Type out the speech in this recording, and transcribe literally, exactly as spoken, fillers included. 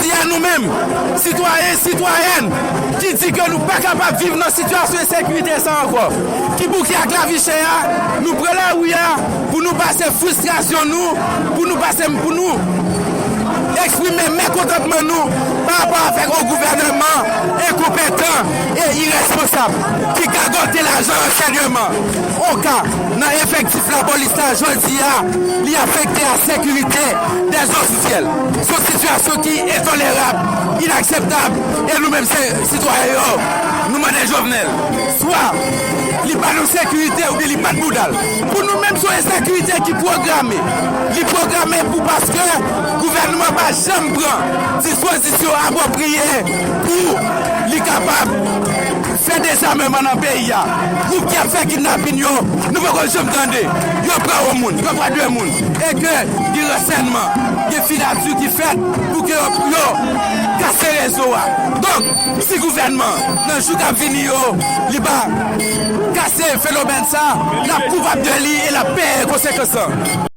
Jodi a nou menm, sitwayen, sitwayèn, ki di ke nou pa kapab viv nan sitiyasyon ensekirite sa ankò, ki bouke ak lavi chè a, nou pran lari a pou nou pase fristrasyon nou, pou nou pase, pou nou eksprime mekontantman nou pa rapò avèk yon gouvènman enkonpetan e iresponsab ki gagote lajan ransèyman. Oka, nan efektif lapolis la jodi a, li afekte a sekirite dèzofisyèl. Se yon sitiyasyon ki entolerab, inakseptab, e nou menm se sitwayen yo, nou mande Jovenel, swa li ba nou sekirite oubyen li bat bouda l. Pou nou menm, se yon ensekirite ki pwograme. Li pwograme pou paske gouvènman pa janm pran dispozisyon apwopriye pou li kapab fè dezamèman nan peyi a. Gwoup ki ap fè kidnapin yo, nou poko janm tande yo pran yon moun, yo pran de moun. E ke gen ransèyman, gen filati ki fèt pou ke yo, yo kase rezo a. Donk, si gouvènman, nan jou k ap vini yo, li pa kase fenomèn sa, l ap koupab de li e l ap peye konsekans lan.